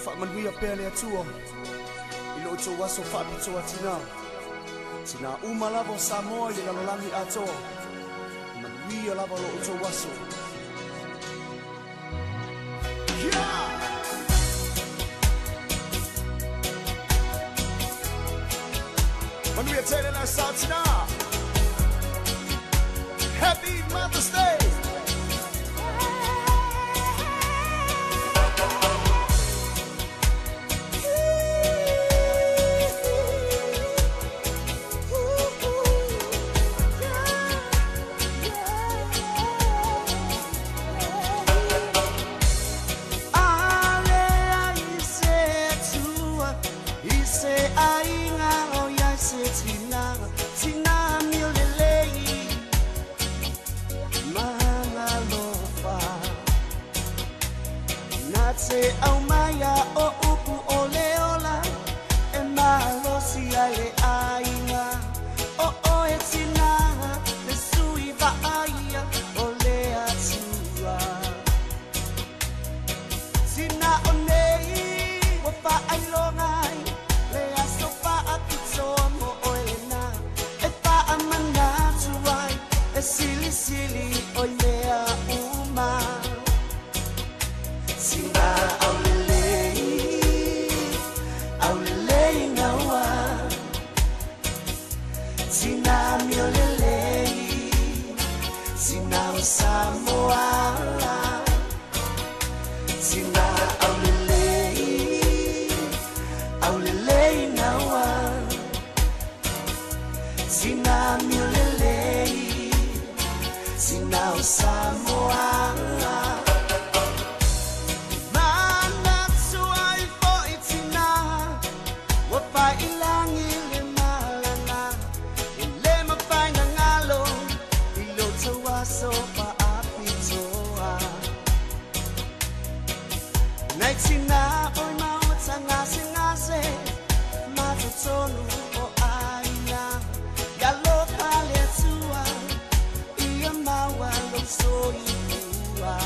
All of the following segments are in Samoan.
Faamanuia pea le Atua i lo outou aso faapitoa tinā. Tinā uma lava o Samoa i le lalolagi atoa. Manuia lava lo outou aso. Yeah! Manuia tele la sa tinā. Happy Mother's Day! Se au maia o upu o leola e malosi ai le aiga o oe tina le sui vaaia o le atua tina o nei ua faailoga ai le aso faapitoa mo oe lena e faamanatu ai e silisili oi mea uma. Sina aulelei ngaua. Sina miolelei, sina o Samoa. Sina aulelei, aulelei ngaua. Sina miolelei, sina o Samoa. Nei tina oi maota ngase ngase matotonu o aina ya lopa le tua ia maua lo soifua.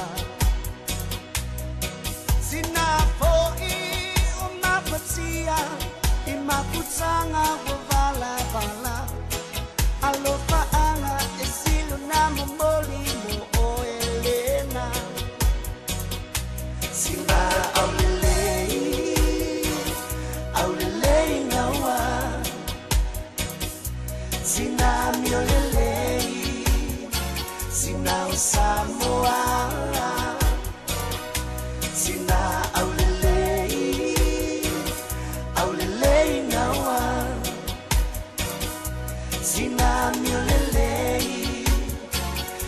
Sina fo'i o mafatia i mafutanga ua valavala alofa anga e silo na momoli mo oe lena. Sina aulelei, aulelei ngaua. Sina miolelei, sina o Samoa. Sina aulelei, aulelei ngaua. Sina miolelei,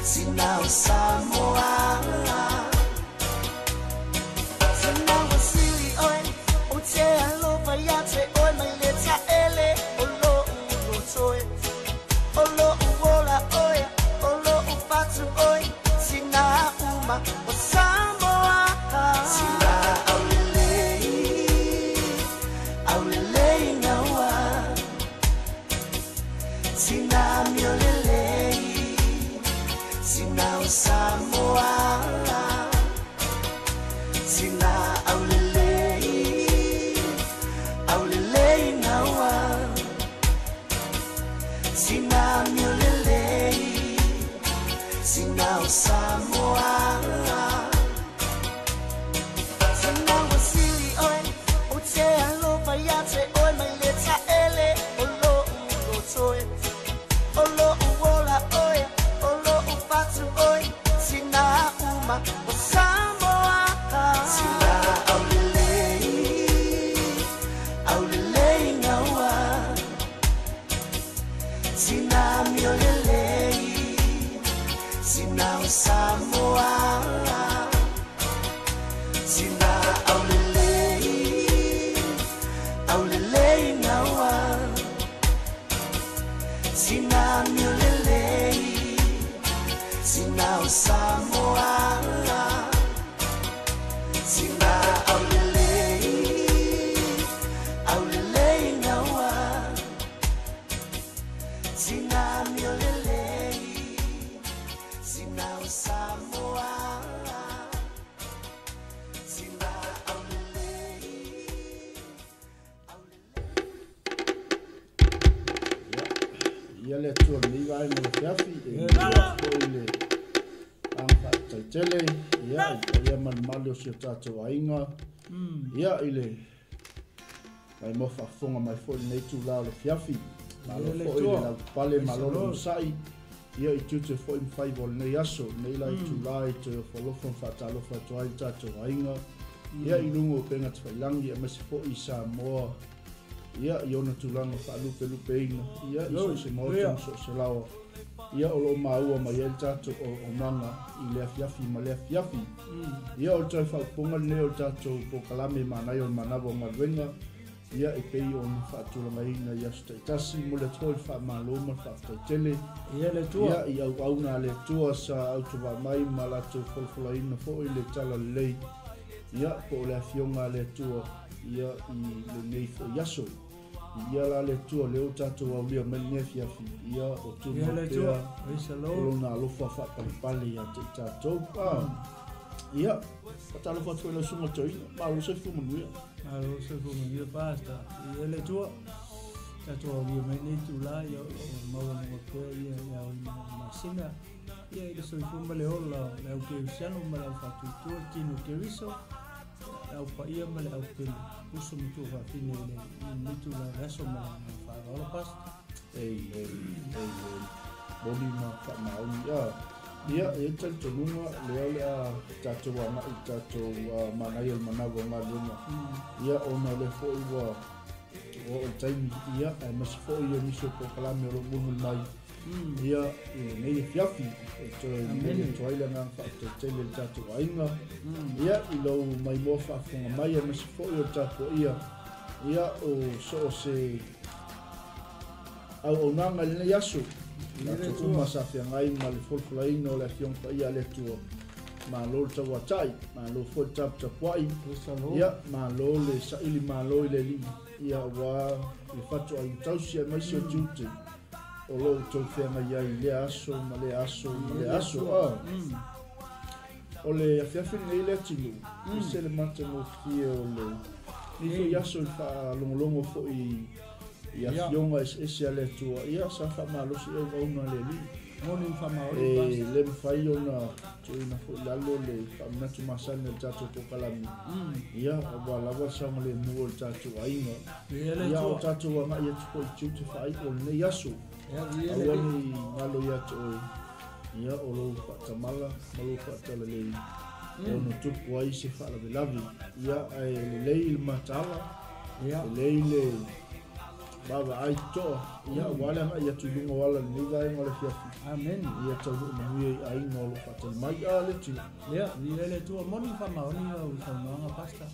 sina o Samoa. Sina wasili oi, o te alofa ia te oi mai le taele o lo urotoi. O lo uola oi, o lo ufatu oi, sina uma o Samoa. Sina aulelei, aulelei ngaua. Sina miolelei, sina o Samoa. Sina aulelei, aulelei ngaua. Sina miolelei, sina o Samoa. Sina wasili oi, o te alofa ia te oi mai le taele o lo urotoi. O lo uola oi, o lo ufatu oi, sina uma o Samoa. Sina aulelei, aulelei ngaua. Sina miolelei, sina o Samoa. Sina aulelei, aulelei ngaua. Sina miolelei, sina o Samoa. Sina aulelei, aulelei ngaua. Sina miolelei, sina o Samoa. Sina aulelei. Viia le Atua i lenei vaega o le afiafi, e momoli atu foi le agaga faafetai tele, ia, i le paia ma le mamalu o si o tatou aiga, ia, i le maimoa faafofoga mai foi i lenei itula o le afiafi. Malo foi le lavapapale, malo le onosai, ia, i tiute foi ma faiva o lenei aso, lenei la itula e toe ofoalofa ma faatalofa atu ai le tatou aiga, ia, i luga o upega tafailagi, aemaise foi i Samoa, ia, i ona tulaga faalupelupeina, ia, i so o se maota ma so o se laoa, ia, o lo o maua mai ai le tatou auaunaga i le afiafi ma le afiafi. Ia, o le toe faaupuga lenei o le tatou polokalame Manaia o le Manava o Galuega, ia, e pei ona faatulagaina i aso taitasi. Momoli atu foi le faamalo ma le faafetai tele, ia, i auauna a le Atua sa autovaa mai ma latou folafolaina foi le talalelei, ia, po o le afioga a le Atua, ia, i lenei foi aso. Viia la le Atua lea ua tatou aulia mai lenei afiafi, ia, o tumau pea o lona alofa faapalepale ia te i tatou. Ia, faatalofa atu foi i lau susuga toeaina, malo le soifua manuia. Malo le soifua manuia, Pastor. Viia le Atua, tatou aulia mai lenei itula, ia, o lo o maualuga pea ia le aoina o le masina, ia, i le soifua ma le ola o le au kerisiano ma le au faatuatua, le tino keriso, le au paia ma le au pele, uso ma tuafafine i le lenei itula o le aso ma le agaga faaaloalo, Pastor. Amen, amen. Moni ma faamaoni. Ia, e i ai le talitonuga lea o le a tatou agai i tatou manaia o le manava o galuega. Ia, ona o lea foi ua oo le taimi, ia, aemaise foi o nisi o polokalame o lo o mulimuli mai, ia, i lenei afiafi, e toe momoli atu ai le agaga faafetai tele i le tatou aiga, ia, i lou maimoa faafofoga mai, aemaise foi o le tapuaia, ia, o so o se auaunaga i lenei aso. Latou uma sa feagai ma le folafolaina o le Afioga Paia a le Atua. Malo le tauatai, malo foi le taputapuai, ia, malo le saili malo i le Alii, ia, aua le fatuaiga tausi aemaise o tiute o lo o outou feagai ai i lea aso ma lea aso ma lea aso. O le afiafi lenei le atunuu, ese le matagofie o lenei foi aso i le faalogologo foi i afioga eseese a le Atua, ia, sa faamalosi auauna a le Alii. E le mafai ona tuuina foi i lalo le faamanatu masani o le tatou polokalame, ia, aua lava le saogalemu o le tatou aiga. Ia, o tatou agai atu foi i tiute faaiu o lenei aso. Aua ne i galo ia te oe, ia, o lou faatamala ma lou faatalalei e ono tupu ai se faalavelave. Ia, ae lelei le mataala, lelei le vaavaai totoa, ia, aua le agai atu i luga o ala i lenei vaega o le afiafi. Amen. Ia taunuu manuia i aiga o lo o faatali mai. A le Atua. Ia, viia le Atua. Moni faamaoni lau saunoaga, Pastor.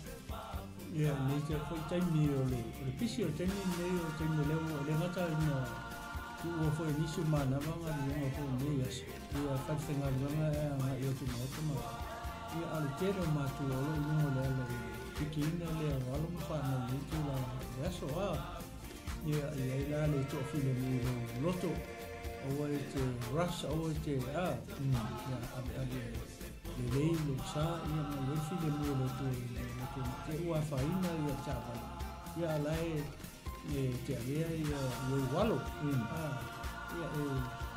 Ia, nei te foi taimi o le pisi o le taimi lenei o le taimi o lea ua le gata ina tuua foi nisi o manava galuega foi lenei aso. Ia, falefaigaluega e agai atu i maota ma ia, a o le tele o matua o lo o i luga o le ala i le pikiina lea o alo ma fanau i lenei itula o le aso. A ia, e i ai la le toafilemu i lou loto, aua e te rush, aua e te a, ia, aveave lelei lou sa, ia, ma i ai le filemu o le Atua i le loto te ua afaina ia taavale, ia, a la e te avea ia i ou alo, a, ia,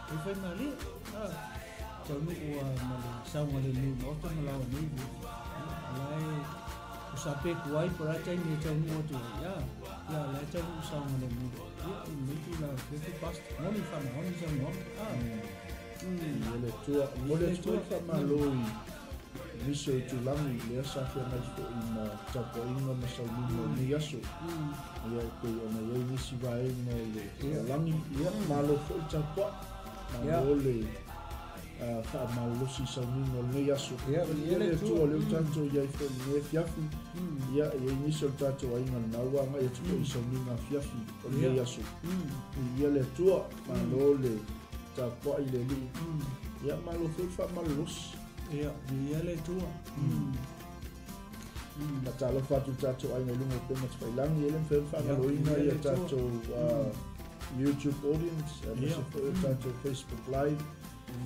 e fai malie, a, taunuu a ma le saogalemu i maota ma laoa nei, ia, a la e o sa pe ku ai po la taimi e taunuu atu ai, a, ia, la e taunuu saogalemu, ia, i lenei tulaga o le past moni faamaoni saunoaga, a. Ia le Atua, momoli atu foi le faamalo i nisi o itulagi lea sa feagai foi ma tapuaiga ma sauniga o lenei aso. Ia, e pei ona i ai nisi vaega o le lalolagi, ia, malo foi le tapuai, malo le faamalolosi i sauniga o lenei aso. Ia, Viia le Atua, lea ua tatou i ai foi i lenei afiafi, ia, e i ai nisi o le tatou aiga lena ua agai atu foi i sauniga afiafi o lenei aso. Viia le Atua, malo le tapuai i le Alii, ia, malo foi le faamalolosi. Ia, viia le Atua. Faatalofa atu i le tatou aiga i luga o upega tafailagi, e le mafai ona faagaloina ia tatou YouTube audience, aemaise foi o tatou Facebook Live,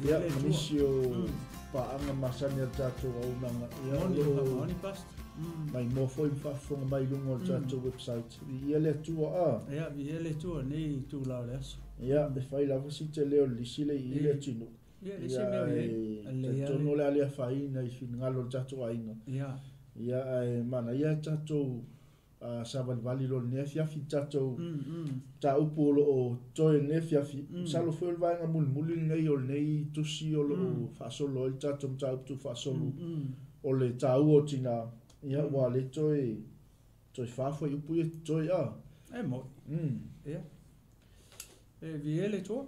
ia, ma nisi o paaga masani a le tatou auaunaga, ia, o lo o maimoa foi ma faafofoga mai i luga o le tatou website. Viia le Atua. A. Ia, viia le Atua nei itula o le aso. Ia, e fai lava si tele o le lisi le i le atunuu. Ia, e leai se mea o i ai. Ia, Lelei e lava talitonu o le a le afaina i finagalo o le tatou aiga. Ia. Ia, ae manaia tatou savalivali loa i lenei afiafi tatou mataupu o lo o totoe i lenei afiafi. Masalo foi o le vaega mulimuli lenei o lenei tusi o lo o faasolo ai le tatou mataupu tuufaasolo o le taua o tina. Ia, ua le toe toe fa fuaiupu ia totoe a. E moi. Ia. E viia le Atua.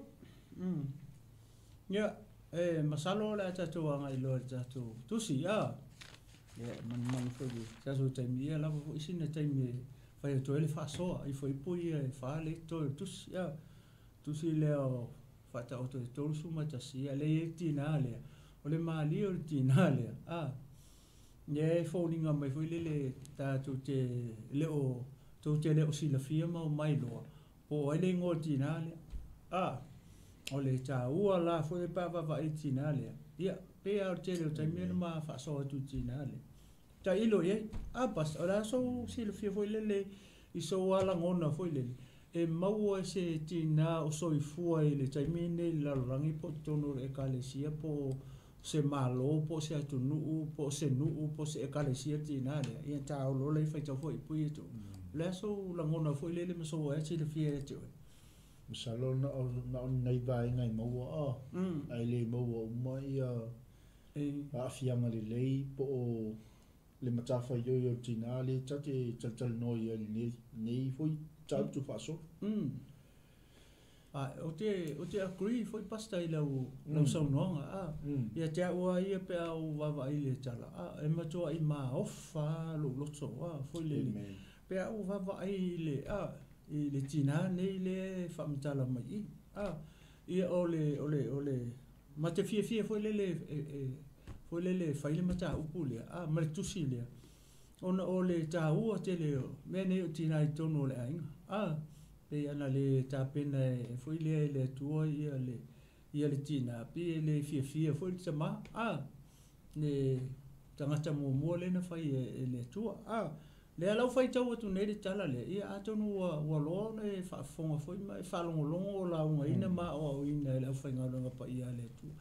Ia, e masalo o le a tatou agai loa i le tatou tusi, a. Ia, e manumanu foi i le tatou taimi, ia lava foi sina taimi e fai atu ai le faasoa i fuaiupu ia e fa lea e totoe o le tusi, a. Tusi lea o Faataoto e 31, ia lea e i ai le tinā lea, o le malie o le tinā lea, a. Ia e foliga mai foi lele tatou te le o, tou te le o silafia ma omai loa, po o ai le igoa o le tinā lea. A, o le taua la foi pe a vaavaai i le tinā lea, ia, pei lava o le tele o taimi na ma faasoa atu i le tinā lea. Tailo i ai, a pastor, o le a sou silafia foi lele i sou lava lagona foi lele, e maua e se tinā o soifua i le taimi lenei i le lalolagi po o totonu o le ekalesia po o se Malo po o se atunuu po o se nuu po o se ekalesia tinā lea, ia taolo ola ia faitau foi i pui e tuu. O le a sou lagona foi lele ma sou ae silafia ia te oe? Masalo na o na o ni nai vaega e maua a, ae le maua uma ia aafiaga lelei po o le matafaioi o le tinā lea ta te talatalanoa i ai i lenei foi mataupu tuufaasolo. A, ou te, ou te agree foi Pastor i lau, lau saunoaga, a. Ia te au lava ia pe a ou vaavaai i le tala, a, e matuai maofa lava lou loto, a, foi lele. Amen. Pe a ou vaavaai i le, a, i le tinā nei lea e faamatala mai i i, a. Ia o le, o le, o le, ma te fiafia foi lele e, e, foi lele e fai le mataupu lea, a, ma le tusi lea, ona o le taua tele o mea nei o tinā i totonu o le aiga, a. Pei ana le tapena e foi lea e le Atua ia le ia le tinā, pei e le fiafia foi le tamā, a, le tagata muamua lea na fai e le Atua, a. Lea la ua faitau atu nei le tala lea, ia atonu ua ua loa ona e faafofoga foi ma e faalogologo o laugaina ma aoaoina e le aufaigaluega paia a le Atua.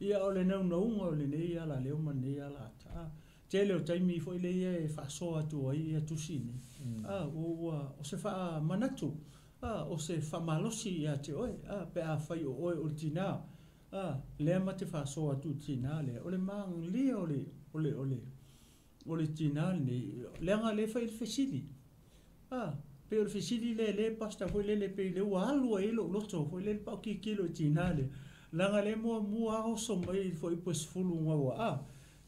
Ia o le naunauga o lenei alaleo ma lenei alaata, a. Tele o taimi foi lea e faasoa atu ai ia tusi nei, a, ua, ua, o se faamanatu, a, o se faamalosi ia te oe, a, pe afai o oe o le tinā, a, lea ma te faasoa atu i le tinā lea, o le malia o le, o le, o le, o le tinā lenei, leaga lea e fai i le fesili, a, pei o le fesili lea lea pastor foi lele pei lea ua alu ai lou loto foi lele pa o tilotilo i le tinā lea, leaga lea muamua lava oso mai foi po e 10 gaua, a,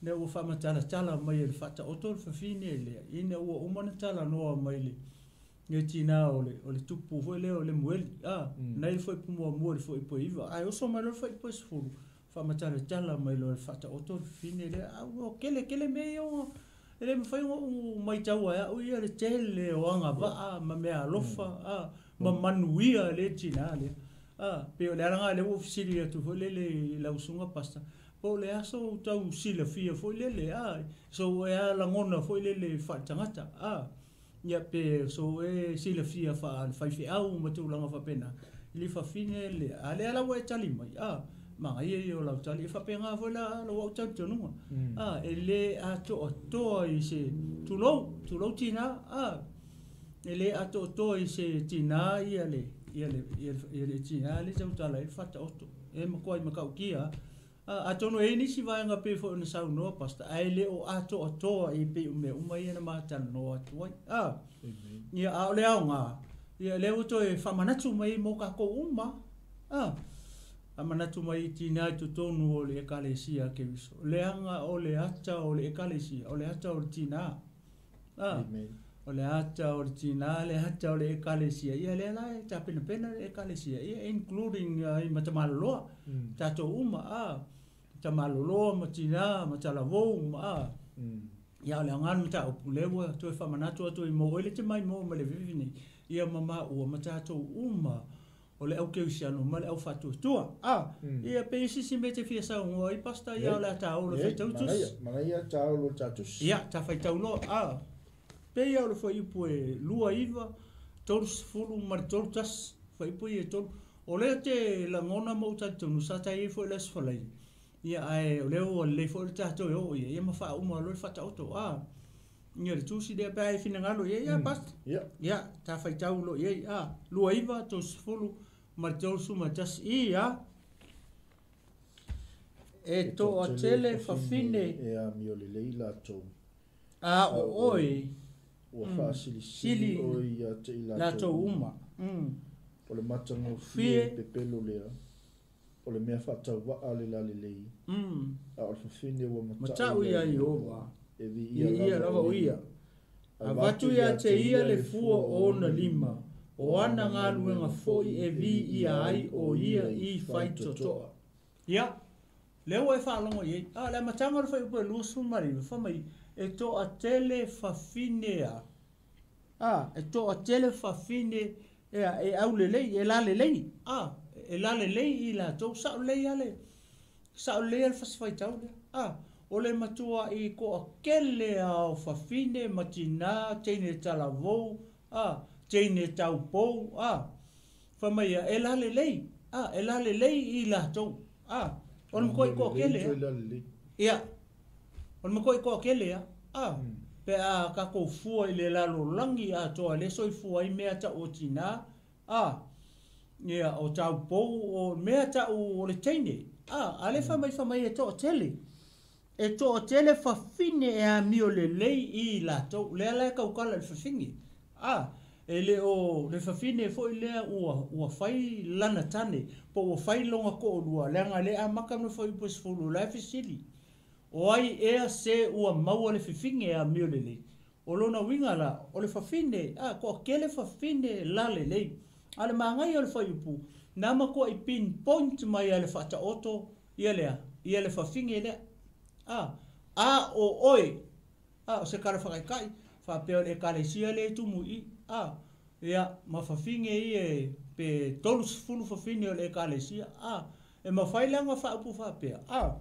Ina ua faamatalatala mai e le Faataoto le fafine lea, ina ua uma ona talanoa mai le le tinā o le o le tupu foi lea o Lemueli, a, nai le fuaiupu muamua i le fuaiupu e 9, ae oso mai loa le fuaiupu e 10, faamatalatala mai loa e le Faataoto le fafine lea, a ua tele tele mea ia ua e le mafai ona ou maitaua e au ia le tele o agavaa ma meaalofa, a, ma manuia a le tinā lea. A, pei o le ala lena lea ua ou fesili atu foi lele i lau susuga pastor, Po o le a sou tau silafia foi lele, a, sou ea lagona foi lele faaletagata, a, ia pe sou e silafia faale-faifeau ma tulaga faapena, i le fafine lea, a lea la ua e tali mai, a, manaia ia o lau tali, e faapena foi la lou au talitonuga, a, e le atoatoa i se, tulou, tulou tinā, a, e le atoatoa i se tinā ia le, ia le, ia le, ia le tinā lea e tautala ai le Faataoto, e matuai matautia lava. Atonu e i ai nisi vaega pei foi ona saunoa Pastor, ae le o atoatoa i pei o mea uma ia na ma talanoa atu ai. A, ia, a o le aoga, ia lea ua toe faamanatu mai mo tatou uma. A, faamanatu mai i tinā i totonu o le Ekalesia a Keriso, leaga o le ata o le Ekalesia, o le ata o le tinā. A, o le ata o le tinā, le ata o le Ekalesia, ia lea la e tapenapena le Ekalesia, ia including i Matamaloloa, tatou uma, a, Tamaloloa ma tinā, ma talavou, ma a, ia o le aoga o le mataupu, lea ua toe faamanatu atu ai mo oe le te maimoa mai le afiafi nei, ia ma maua ma tatou uma, o le au kerisiano ma le au faatuatua. A, ia pe i se isi mea e te fia saunoa ai, Pastor, ia o le a taolo e faitau tusi. Manaia, taolo ta tusi. Ia, ta faitau loa. A, pei lava o le fuaiupu e 2, 9, 30 ma le 31, fuaiupu ia e tolu. O lea ou te lagona ma ou talitonu sa ta i ai foi i le Aso Faraile, ia ae o lea ua lelei foi le tatou e oo i ai, ia ma faauma loa le faataoto. A, ia le tusi lea pe a e finagalo i ai, ia Pastor. Ia. Ia, ta faitau loa i ai, a, 29, 30 ma le 31, ia. E toatele fafine. E amio lelei latou. A o oe. Ua faasilisili oe ia te i latou uma. O le matagofie pepelo lea, o le mea faatauvaa le lalelei, a o le fafine ua matau ia Ieova, e viia lava o ia. Avatu ia te ia le fua o ona lima, o ana galuega foi e viia ai o ia i faitotoa. Ia, lea ua e faalogo i ai. A o le amataga o le fuaiupu e 29, fai mai, E toatele fafine a, a, e toatele fafine ea e aulelei, e lalelei, a, e lalelei i latou, sao lelei lava le, sao lelei lava le fasi faitau lea, a, o le matua'i toatele lava o fafine ma tinā, teine talavou, a, teine taupou, a, fai mai ia, e lalelei, a, e lalelei i latou, a, o le matua'i toatele lava. Ia, o le matua'i toatele lava, a, pe a tatou fua i le lalolagi atoa lea e soifua ai mea tau o tinā, a, ia, o taupou, o mea tau o le teine, a, a lea fai mai, fai mai e toatele. E toatele fafine e amio lelei i latou, lea la e tautala i le fafine, a, e le o le fafine foi lea ua, ua fai lana tane, po ua fai lona toalua, leaga lea e amata ma le fuaiupu e 10, o la e fesili, O ai ea se ua maua le fifine e amio lelei? O lona uiga la, o le fafine, a, toatele fafine lalelei. A o le manaia o le fuaiupu, na matuai pinpoint mai lava e le Faataoto ia lea, ia le fafine lea. A, a o oe, a, o se tala faataitai, faapea o le Ekalesia lea e tumu i i, a, ia, ma fafine ia e, pe 30 fafine o le Ekalesia, a, e mafai la ona faaupu faapea, a,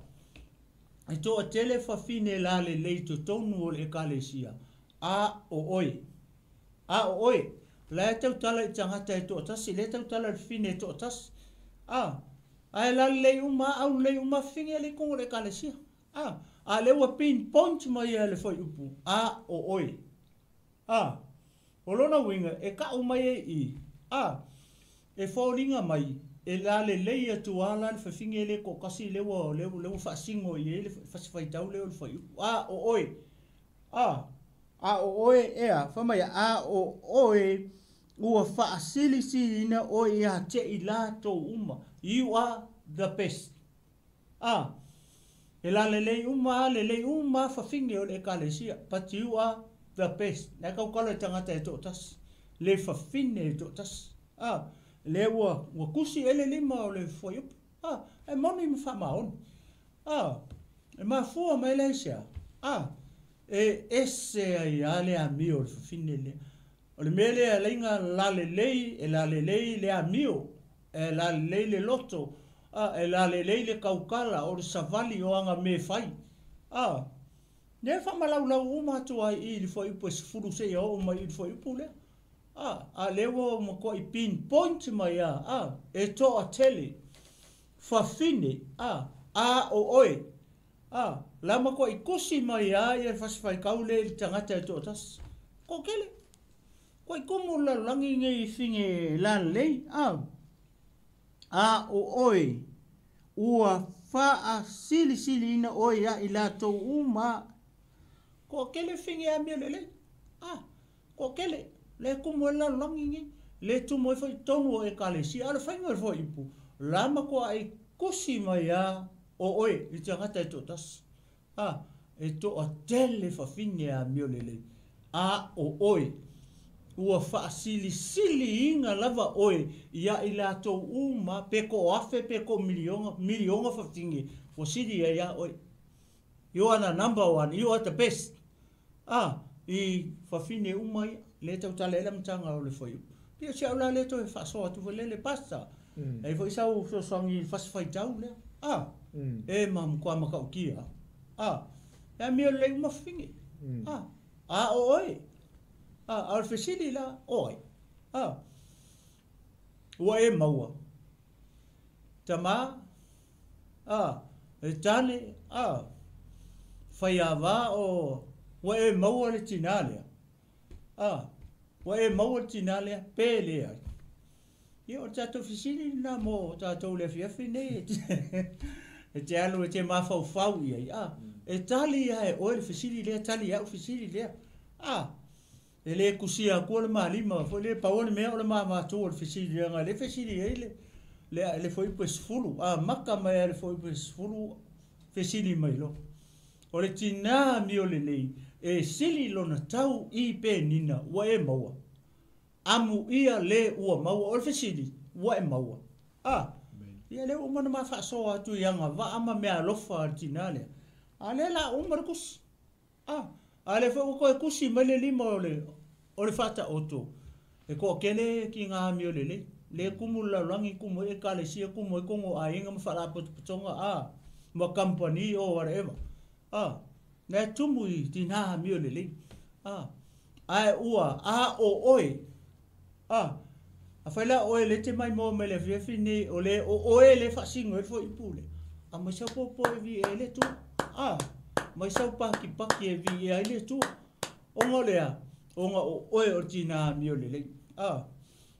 e toatele fafine lalelei i totonu o le Ekalesia, a o oe. A o oe, la e tautala i tagata e toatasi, lea e tautala i le fafine e toatasi. A, ae lalelei uma a, aulelei uma a fafine lea i totonu o le Ekalesia. A, a lea ua pinpoint mai e le fuaiupu, a o oe. A, o lona uiga e ka'u mai ai i, a, e foliga mai e lalelei atu a la le fafine lea e toatasi lea ua, lea ua faasino i ai le fasi faitau lea o le fuaiupu, a o oe. A, a o oe ea, fai mai, a o oe ua faasilisiliina oe ia te i latou uma, you are the best. A, e lalelei uma a, lelei uma a fafine o le Ekalesia, but you are the best. Na e tautala i tagata e toatasi, le fafine e toatasi. A, lea ua, ua tusi ele lima o le fuaiupu. A, e moni ma faamaoni. A, e mafua mai la i se a? A, e ese ai a le amio o le fafine lea. O le mea lea e alaiga lalelei, e lalelei le amio, e lalelei le loto, a, e lalelei le tautala, o le savali o aga mea e fai. A, lea e faamalaulau uma atu ai i le fuaiupu e 10 seia oo mai i le fuaiupu lea. A, a lea ua matuai pinpoint mai a, a, e toatele, fafine, a, a o oe, a, la matuai tusi mai a ia le fasifaitau lea i le tagata e toatasi. Toatele. Kua i tumu le lalolagi nei i fine lalelei, a, a o oe, ua faasilisiliina oe ia i latou uma. Toatele fine amio lelei, a, toatele, le tumu ai le lalolagi nei, le tumu ai foi totonu o Ekalesia. A o le faiga o le fuaiupu, la matuai tusi mai a o oe i tagata e toatasi. A, e toatele fafine amio lelei, a o oe, ua faasilisiliina lava oe ia i latou uma, pe ko afe pe ko miliona, miliona fafine, ua sili ai ia oe. You are the number one, you are the best. A, i fafine uma ia, le tautala ai le amataga o le fuaiupu. Pei o si au la lea toe faasoa atu foi lea le pastor. E ai foi sau fesoasoani i le fasi faitau lea. A, e ma matua matautia. A, e amio lelei uma fafine. A, a o oe. A, a o le fesili la, o ai. A, ua e maua. Tamā, a, e tane, a, faiāvā o ua e maua le tinā lea, a, ua e maua le tinā lea, pe leai. Ia, o le tatou fesili lena mo tatou i le afiafi nei, e te alu e te mafaufau i ai, a, e tali lava e oe le fesili lea, tali e au le fesili lea, a. E le tusia atua le ma lima foi lea, pau o le mea o le ma matua o le fesili leaga lea e fesili ai le le le fuaiupu e 10, amata mai lava i le fuaiupu e 10 fesili mai loa. O le tinā amio lelei e sili lona tau i Penina ua e maua. Amuia le ua maua. O le fesili, ua e maua? A, ia lea ua uma ona ma faasoa atu i agavaa ma meaalofa a le tinā lea. A lea la uma le tusi. A, a lea foi ua toe tusi mai le lima o le, o le Faataoto, e toatele tiga amio lelei, lea e tumu le lalolagi, tumu ai ekalesia, tumu ai tonu o aiga ma faalapotopotoga, a, ma kamupani or whatever, a, na e tumu i tina amio lelei, a, ae ua a o oe, a, afai la o oe lea e te maimoa mai le afiafi nei, o le, o oe lea e faasino ai le fuaiupu lea, aumai sau popo e viia ai le Atua, a, mai sau pakipaki e viia ai le Atua, ona o le a? Ona o oe o le tinā amio lelei, a,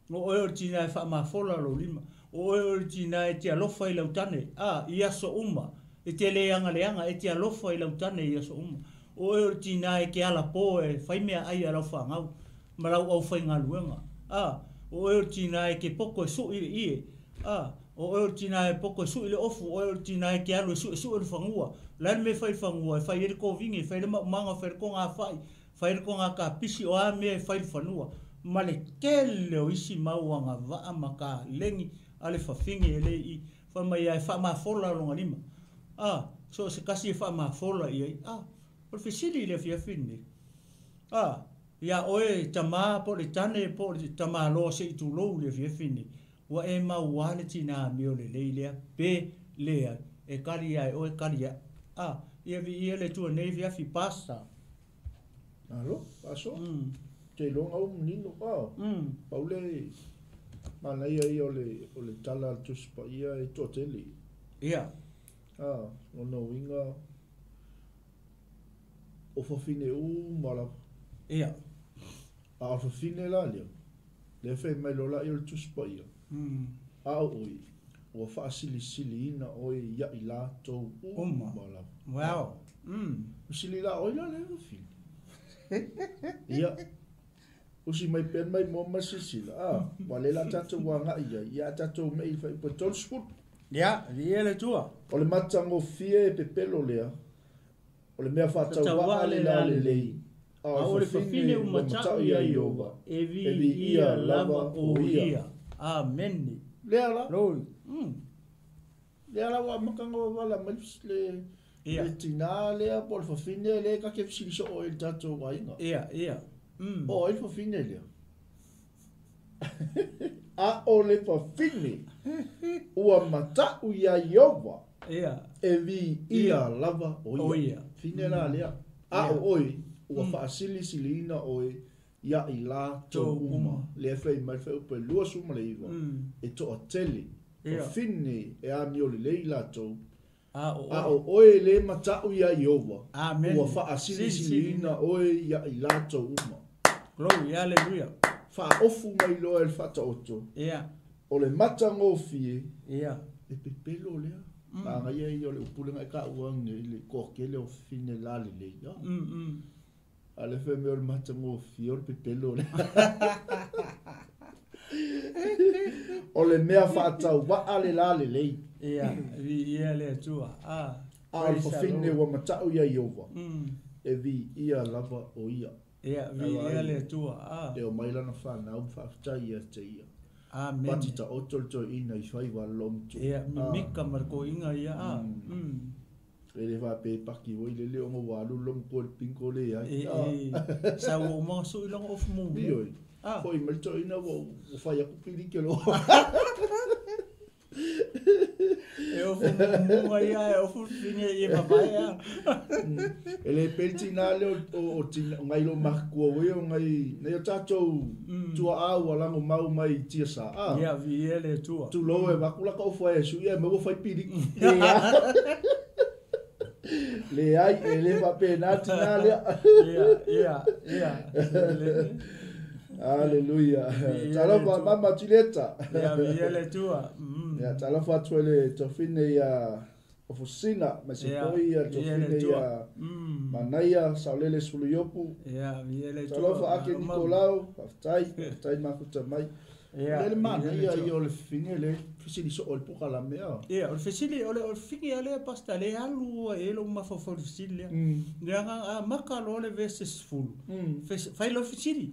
o oe o le tinā e faamafola lou lima, o oe o le tinā e te alofa i lau tane, a, i aso uma, e te le agaleaga, e te alofa i lau tane i aso uma, o oe o le tinā e te alapō e fai meaai a lau fanau ma lau aufaigaluega, a, o oe o le tinā e te poto e sui le ie, a, o oe o le tinā e poto e sui le ofu, o oe o le tinā e te alu e suesue le fanua, o le a le mea e fai i le fanua, e fai ai le kovigi, e fai ai le maumaga, e fai ai le togafai, fai ai le togakapisi, o a mea e fai i le fanua, ma le tele o isi mau agavaa ma kalegi a le fafine e le i fai mai lava e faamafola lona lima, a, so o se tasi e faamafola i ai, a, o le fesili i le afiafi lenei, a, iā oe tamā po o le tane po o le tamaloa se i tulou i le afiafi lenei, ua e mauā le tinā amio lelei lea pe leai, e kali lava e oe kali e au, a, ia viia le Atua nei afiafi, Pastor. Malo, faasoa. Te iloa au manino, a, pau le manaia ia o le, o le tala a le Tusi Paia e toatele. Ia. A, lona uiga, o fafine uma lava. Ia. A o le fafine la lea, lea fai mai loa laia o le Tusi Paia, a o oe, ua faasilisiliina oe ia i latou uma lava. Wow. Sili la oi la le fafine. Ia. Usi mai pea mai mo ma sisila. A, ua le la tatou agai ai, ia tatou mei i fai po 30. Ia, viia le Atua. O le matagofie e pepelo lea, o le mea faatauvaa le lalelei, a o le fafine ua mata'u iā Ieova, e viia lava o ia. Amene. Lea la. Glory. Lea la ua amata ona wala mai le le tinā lea po o le fafine lea ta te fesili soo ai i le tatou aiga. Ia, ia. Po o ai le fafine lea? A o le fafine ua mata'u iā Ieova, e viia lava o ia. Fine la lea. A o oe, ua faasilisiliina oe ia i latou uma. Lea e fai mai le fuaiupu e 29, e toatele fafine e amio lelei latou, a o oe le mata'u iā Ieova, ua faasilisiliina oe ia i latou uma. Glory, hallelujah. Faaofu mai loa e le Faataoto, o le matagofie, e pepelo lea. Manaia ia o le upu lea na e taua nei i le toatele o fafine lalelei. A le fai mai o le matagofie o le pepelo lea. O le mea faatauvaa le lalelei. Ia, viia le Atua. A o le fafine ua mata'u iā Ieova, e viia lava o ia. Ia, viia le Atua. E omai lana fanau ma faafetai ia te ia. Amene. Pati taoto le toeaina i faiva a le lomatua. Ia, mimika ma le toeaina ia. E le faapea e paki foi lele ona ua alu le lomatua i le bingo leai. E, sa ua uma ona sui lona ofu mumu. Ioe. Foi mai le toeaina ua fai atu piliki o le ofu. E ofu ofu ia e ofu fafine ia mavae a. E le pele tinā lea o ngai lo makua ua o ngai nei o tatou tua'a ua lago mau mai tiasā a. Ia viia le Atua. Tulou e vaku laka ofu ai e suʻi ae maua fai piliki. Leai e lē faapenā tinā lea. Ia ia ia. Aleluia. Talofa mama Julieta. Ia viia le Atua. Ia talofa atu ai le tofine ia Ofusina ma se foi ia tofine ia Manaia Saulele Suluiopu. Ia viia le Atua. Talofa ake Nicolau, faafetai, faafetai mafuta mai. Ia le manaia ia o le fafine le fesili soo i le pokalame a. Ia o le fesili o le fafine a lea pasta le alu ai e lou mafaufau i le fesili lea. Leaga a maka loa le vese 10. Fai loa fesili.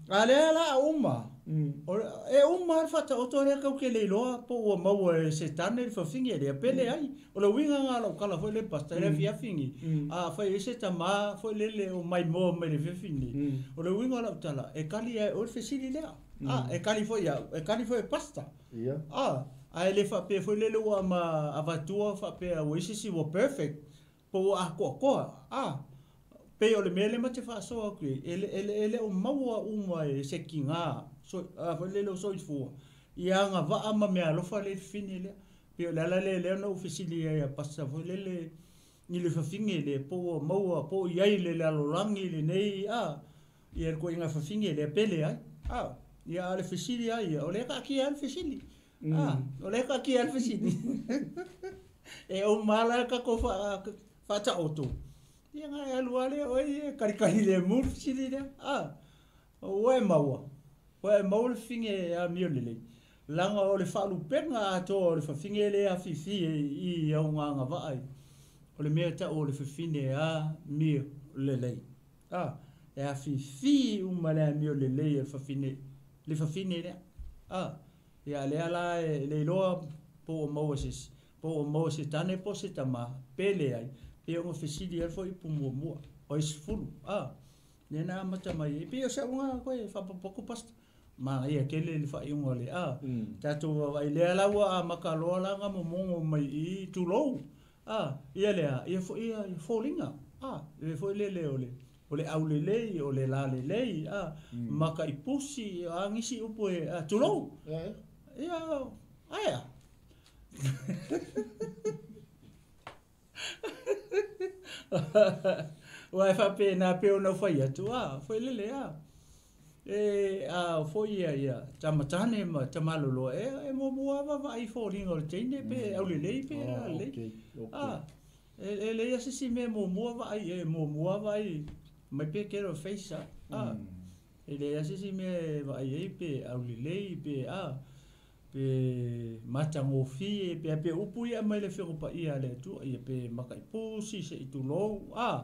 A lea la a uma. E uma le faataoto lea kau ke le iloa po ua maua e Setane le fafine lea pe leai. O le uiga lena o lau tala foi le pasta i le afiafi a fai ai se tamā foi lele o maimoa mai le afiafi nei. O le uiga o lau tala e kali ai oe le fesili lea. A e kali foi ia'u, e kali foi e pasta. Ia. A ae le faapea foi lele ua ma avatua faapea ua i se isi ua perfect po ua atoatoa. A pei o le mea lea ma te faasoa atu i ai, e le o maua uma e se tiga foi lele o soifua ia agavaa ma meaalofa le i le fafine lea. Pei o le ala lea lea na ou fesili ai ia pasta foi lele i le fafine lea po ua maua po o i ai i le lalolagi lenei a ia le ituaiga fafine lea pe leai. A ia a o le fesili lava ia, o lea e taatia lava le fesili. A o lea e taatia lava le fesili. E uma lava la le tatou faataoto, ia ona e alu lava lea o oe e kalikali lemu le fesili lea. A ua e maua, ua e maua le fafine e amio lelei, leaga o le faalupega atoa o le fafine lea e afifi i au agavaa o le mea e tau o le fafine e amio lelei. A e afifi uma le amio lelei o le fafine, le fafine lea. A ia lea la e le iloa po ua maua se isi, po ua maua se tane po o se tamā, pe leai, pei ona fesili ai foi upu muamua, o ai 10. A lea na amata mai ai, pei o se auga koe faaopoopo atu pasta. Manaia tele le faaiuga o le a. Tatou vaavaai lea la ua amata loa la ona momogo mai i i, tulou. A ia lea, ia foi ia foliga. A le foi lele o le o le aulelei, o le lalelei, a makaipusi, a nisi upu e a, tulou. Ia, aea. Ua e faapena pei ona ou fai atu, a, foi lele, a. E, a foi ia, ia, tama tane ma tamaloloa, e, e muamua lava vaai i foliga o le teine pe aulelei pe lalelei. A, e leai lava se isi mea e muamua vaai i ai, e muamua lava vaai mai pe get of face a, a. E leai lava se isi mea e vaai ai pe aulelei pe a, pe matagofie pe a pe upu ia aumai le Afioga Paia a le Atua, ia pe makaipusi se i tulou, a.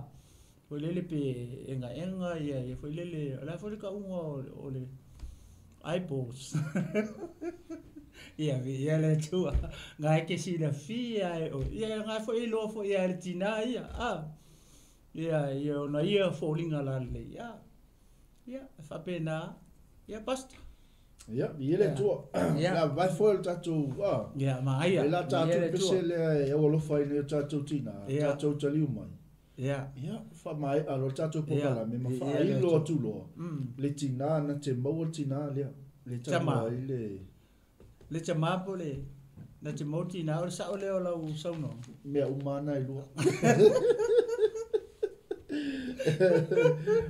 Foi lele pe egaega ia, ia foi lele, o le a foi le tauga o le eyeballs. Ia, viia le Atua, na e te silafia e oe. Ia, na foi e iloa foi ia e le tinā ia, a. Ia, ia ona ia foliga lalelei, a. Ia, e faapena, ia basta. Ia, viia le Atua. Ia. Le vae foi o le tatou, a. Ia, manaia. E la Viia tatou le Atua. pese lea e aualofa ai nei o tatou tinā, Ia. tatou taliu mai. Ia. Ia, faamaea loa le tatou Ia, pokalame ma viia le faailo Atua. atu loa. Le tinā na te maua le tinā lea. Le Tamā. talanoa ai le Le tamā po o le na te maua le tinā, o le sao lea o lau saunoaga. Mea uma lava na e lua.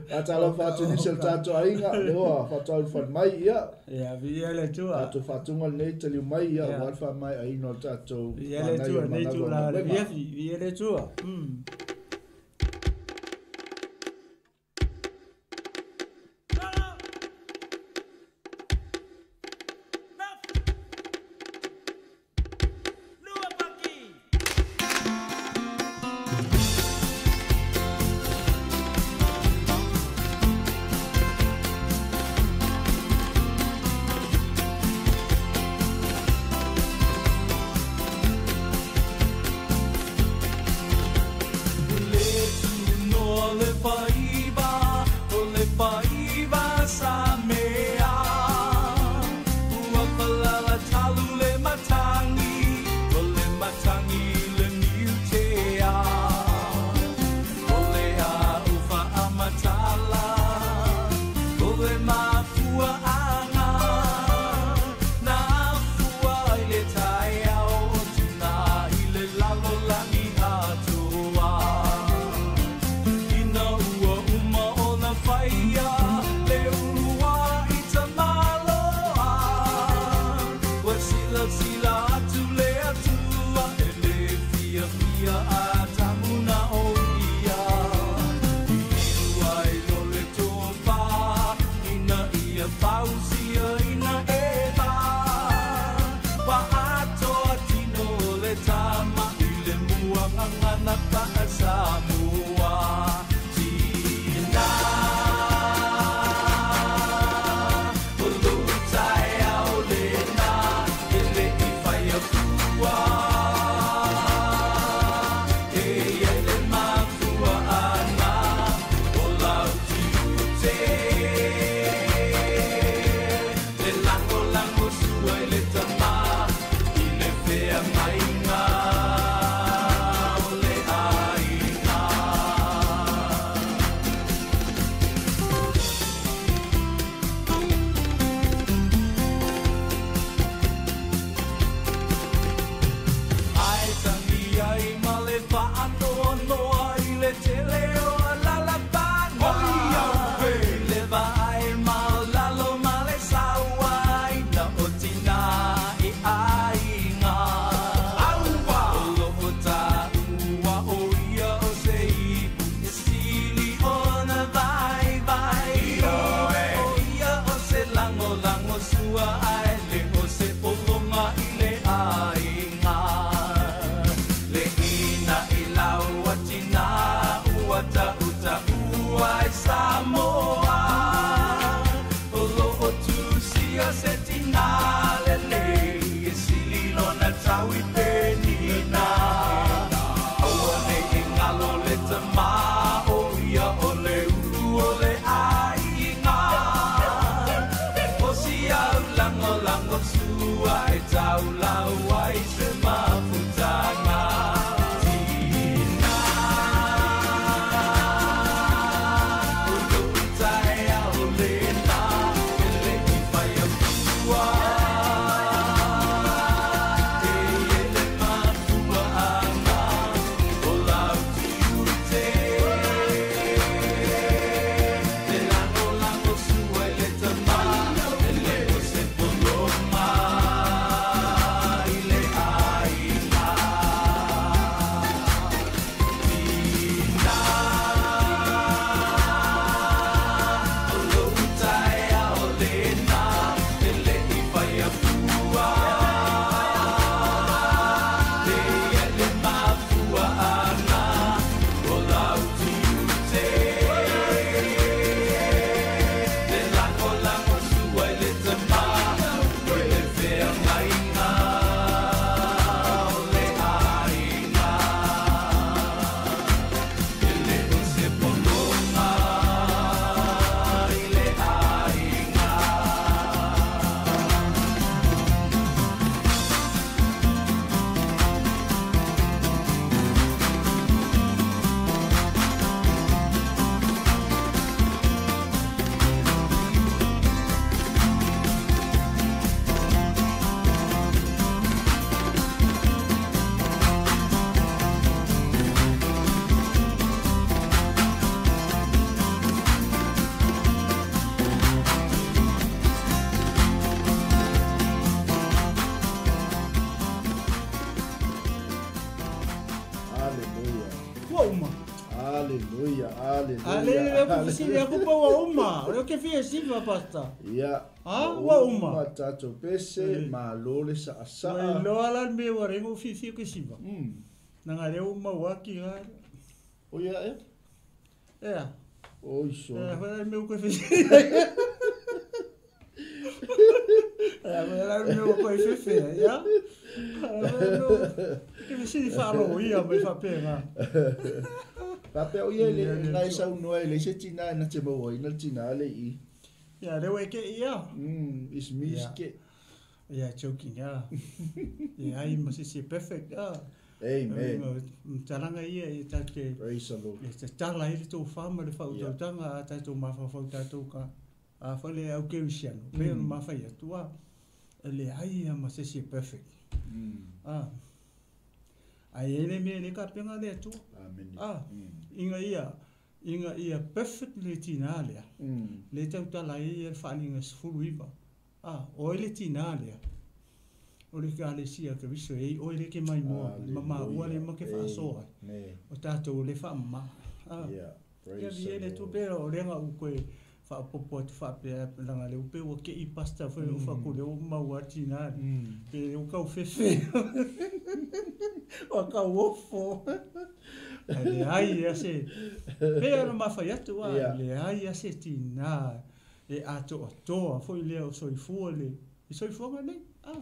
Faatalofa atu nisi o le tatou aiga, lea ua faataulufai mai, ia. Ia, viia le Atua. Tatou faatuga lenei taliu mai, ia, Ia. aua le faamaeaina o le tatou Viia le manaia Atua, lenei manava o itula o le galuega. afiafi, viia le Atua. Mm. tamā o ia o le ulu o le aiga. O si au lango lango sua e taulau ai se mafutanga. Tina, o lou taeao lena, e le i fai afua. E e le mafuaaga o lau tiute. Le lagolago sua i le tamā, e le o se poloma i le aiga. Tina, o lou taeao lena, e le i fai afua. E e le mafuaaga o lau tiute. Le lagolago sua i le tamā, i le feagaiga o le aiga. E le o se pologa i le aiga. Aleluia. Ua uma. Aleluia, A le aleluia. le ku fesili aku pa ua uma. O le ke fia siva pasta. Ia. Ah, ua uma. Tatou pese, malo le saasaa. Ua iloa la le mea ua rengo fiafia ke siva. Na nga lea ua maua aki ga. O ia e? Ea. Oi so. Ea, foi la le mea ua koe fesili. Ea, foi la le mea ua koe fefea, ia. Ea, foi la le mea ke fesili faalogo ia mai faapega. Faapea o ia le Ia, le nai Atua. saunoa e leai se tinā e na te mauaina le tinā le i. Ia, lea ua e ke ia. Is mis Ia. ke. Ia, joking, ia. Ia, ai ma se se perfect, ia. Amen. Talaga ia e tatou te Praise the Lord. e tatala ai le tou fama le faautautaga a tatou mafaufau tatou ka a foi le au kerisiano pei ona mafai atu a e leai ia ma se isi e perfect. A ae i ai le mea e lē kapega le Atua. Amen. A ina ia ina ia perfect le tinā lea le tautala ai ia le faaliga 19 a o ai le tinā lea o le ekalesia Keriso e ai oe le ke maimoa ma maua le ma ke faasoa ai Amen. o tatou le faamamā a Yeah. ia Praise vie the le Lord. tupe o lenga u koe faapopo atu faapea laga le upe ua keʻi pasta foi o faku le ua maua atinā pe ua kau fefe ua kau ofo ae leai ia se pei ona mafai atu a Yeah. leai ia se tinā e atoatoa foi lea o soifua le i soifuaga nei a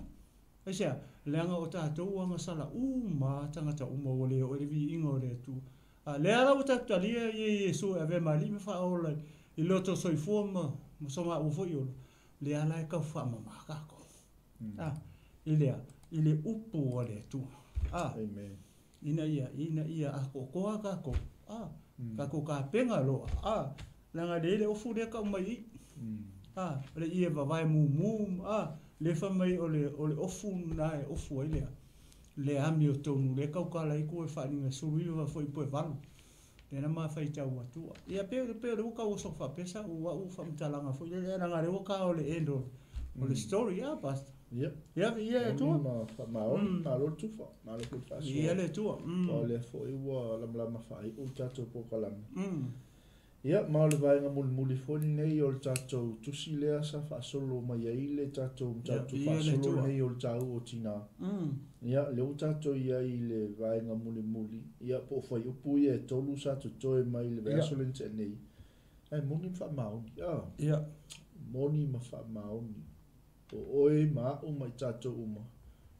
aisea leaga o tatou agasala uma tagata uma ua le oo i le viiga o le Atua a lea la ua tatou talia ia Iesu e avea ma alii ma faaola i loto soifua ma ma sogaua foi ola lea la e tau faamamā takou a i lea i le upu a le Atua a Amen. ina ia ina ia atoatoa takou a takou kapega loa a leaga le i le ofu lea kau mai i a o le ie vavae mumu a le fai mai o le ofu na e ofu ai lea le ami o tonu le kaukala ai ku e faaliga 19 foi po e 8 lena mafaitau atua ia pe pe le ua kau oso faapea ua a'u faamatalaga foi lea laga le ua ka o le end o le story a pasta. Yep. Ia ia e Atua. Ma maoni, malo le tufa, malo foi le faasoa. Ia le Atua. O lea foi ua lamalama faaiu tatou polokalame. Ia, ma o le vaega mulimuli foi lenei o le tatou tusi lea sa faasolo mai ai le tatou mataupu Ia, ia le faasolo Atua. lenei o le tāua o tinā. Ia, lea ua tatou i ai i le vaega mulimuli, ia po o fuaiupu ia e tolu sa totoe mai le vaiaso le na tea nei. Ae moni ma faamaoni. Ia, Ia. moni ma faamaoni. O oe ma a'u ma i tatou uma.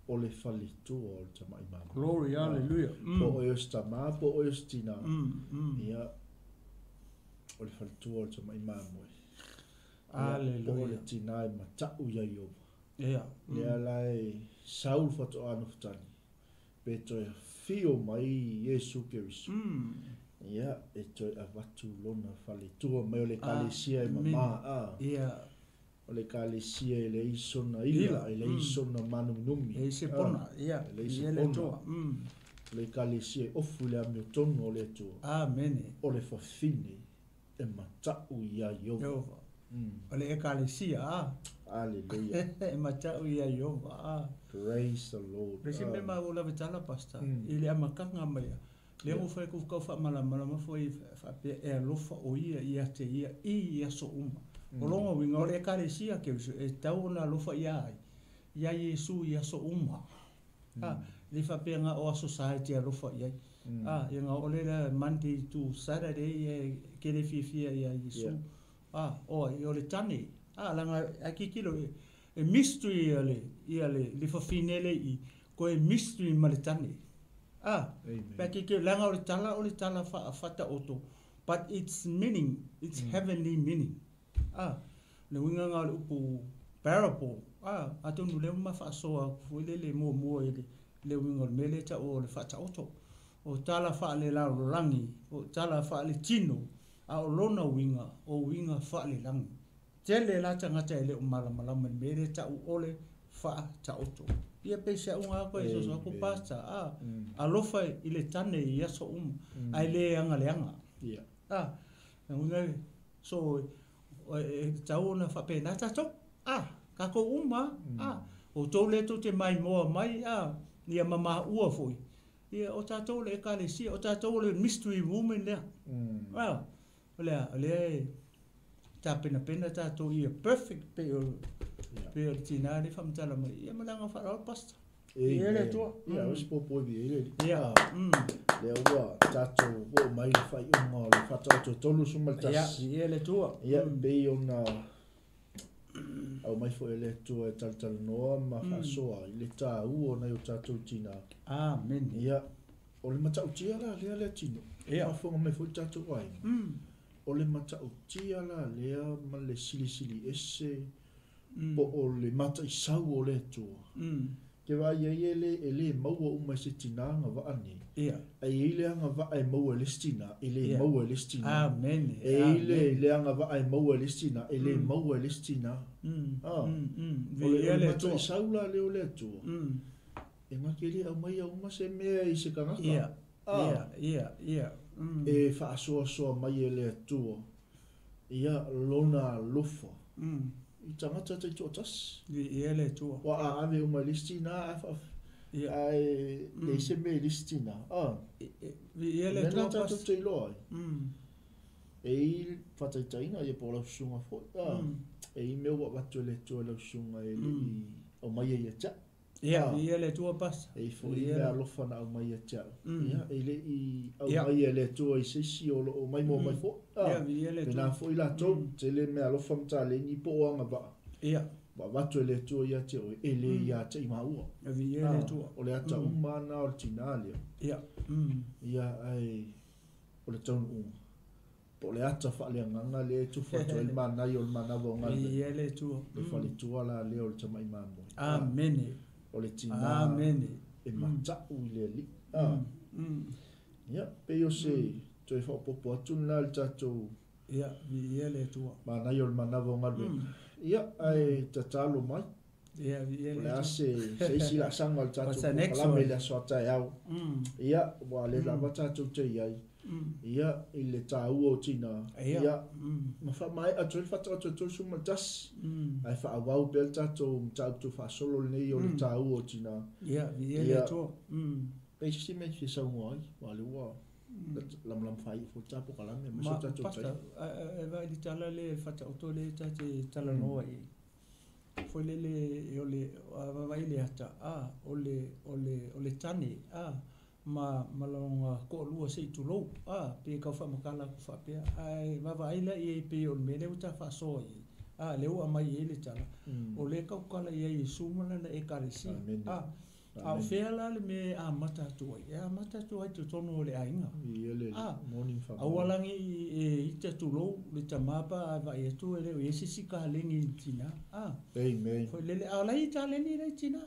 O le faletua o le tamai mamoe. Glory, hallelujah. Po o oe o se tamā, po o oe o se tinā. Ia, o le faletua o le tamai mamoe. Ia, po o le tinā e mata'u iā Ieova. Lea la e sau le faatoa nofotagi, pe toe afio mai Iesu Keriso. Ia, e toe avatu lona faletua mai o le Ekalesia e mamā, a. O le Ekalesia e leai sona ila, e leai sona mānuminumi. E leai se pona, ia, E leai se pona. O le Ekalesia e ofu i le amiotonu o le Atua. Amene. O le fafine e mata'u iā Ieova. Ieova. O le Ekalesia, a. Aleluia. E mata'u iā Ieova, a. Praise the Lord. Le isi mea maua lava tala, Pastor, i le amataga mai a, lea ua fai atu tau faamalamalama foi faapea e alofa o ia ia te ia i aso uma. O lona uiga o le Ekalesia Keriso e tatau ona alofa ia ai? Ia Iesu i aso uma. A, e le faapea na o aso sa e te alofa i ai. A, ia na o le la Monday to Saturday e ke le fiafia ia Iesu. A, o ai, o le tane. A, leaga a tilotilo e mystery ia le, ia le, le fafine le i, koe mystery ma le tane. A, pe a tilotilo, leaga o le tala, o le tala faataoto, but its meaning, its heavenly meaning. A, le uiga lena o le upu parable, a, atonu lea ua ma faasoa atu foi lele muamua i le uiga o le mea lea e taua o le faataoto. O tala faalelalolagi, o tala faaletino, a o lona uiga, o uiga faalelagi. Tele la tagata e le o malamalama i le mea lea e tau o le faataoto. Ia pei se auga atu e soso atu Pastor, a, alofa i le tane i aso uma, ae le agaleaga. A, uiga so e tatau ona faapena tatou, a, tatou uma, a, outou lea tou te maimoa mai, a, ia ma maua foi, ia o tatou o le Ekalesia, o tatou o le mystery woman lea. A, o lea, o lea e tapenapena tatou ia perfect pei o pei o le tinā lea e faamatala mai, ia ma le agaga faaaloalo Pastor. Ia le Atua. Ia, o se popo e viei le alii. Ia. Lea ua tatou oo mai i le faaiuga o le faataoto e 31. Ia, viia le Atua. Ia, pei ona aumai foi e le Atua e talatalanoa ma faasoa ai le taua o nai o tatou tinā. Amene. Ia, o le matautia la lea Leatino. Ia. Faafofoga mai foi le tatou aiga. O le matautia la lea ma le silisili ese po o le mataisau o le Atua. Ke vaai ai e le, e le maua uma e se tinā agavaa nei. Ia. Ae i ai le agavaa e maua e le isi tinā, e le Ia. maua e le isi tinā. Amene. E i ai le, le agavaa e maua e le isi tinā, e le maua e le isi tinā. Ah. O le, o le mataisau la lea o le Atua. E na te le aumaia uma se mea i se tagata. Ia. Ah. Ia, ia, ia. E faasoasoa mai e le Atua ia lona alofa. I tagata taitoatasi. Ia le Atua. Ua a ave uma i le isi tinā ae faa ae leai se mea i le isi tinā. Ah. Ia le Mea Atua. na tatou te iloa ai. E i faataitaiga ia po o lau susuga foi. Ah. E i mea ua avatu e le Atua i lau susuga e le i aumaia ia te au. Ia, ia le Atua Pastor. E i foi mea alofa na aumai ia te au. Ia, e le i aumaia e le Atua i se isi o loo maimoa mai foi. Ia, ia le Atua. Pēnā foi latou, tele mea alofa ma taleni po o agavaa. Ia. Ua avatu e le Atua ia te oe, e le ia te i maua. Ia le Atua. O le ata uma lena o le tinā lea. Ia. Ia, ae o le taunuuga. Po o le ata faaleagaga lea e tufa atu ai le manaia o le manava o galuega. Ia le Atua. Le faletua la lea o le tamai mamoe. Amene. O le tinā Amene. e mata'u i le alii. Ah. Ia, pei o se toe faaopoopo atu lena i le tatou Ia, viia le Atua. manaia o le manava o galuega. Ia, ae tatalo mai. Ia, viia O le le a Atua. se se isi laasaga o le tatou What's the next polokalame one? i le aso a taeao. Ia, ua le lava tatou te i ai. Ia, i le taua o tinā. Ia. Ia, ma faamaea atu ai le faataoto e 31. Ae faaauau pea le tatou mataupu faasolo lenei o le taua o tinā. Ia, viia le Ia. Atua. Pe se isi mea e fia saunoa ai, aua o lea ua lamalama faaiu foi le ta polokalame aemaise o Ma, tatou Pastor, taimi. e vaai i le tala lea, le faataoto lea ta te talanoa i ai. Foi lele o le a vaavaai le ata, a, o le, o le, o le tane, a, ma, ma lona toalua se i tulou, a, pe tau faamatala atu faapea. Ae vaavaai la i ai pei o le mea lea ua ta faasoa i ai. A, lea ua aumai i ai le tala. O lea e tautala i ai Iesu ma lana Ekalesia. Amene. A, A o fea la le mea e amata atu ai? E amata atu ai i totonu o le aiga. Viia le A, moni ma faamaoni. aua la ne i e ita tulou le tama pe a vaai atu e le o i ai se isi kaleni i le tina. A, Amen. foi lele, a o la e i ai taleni la i tina.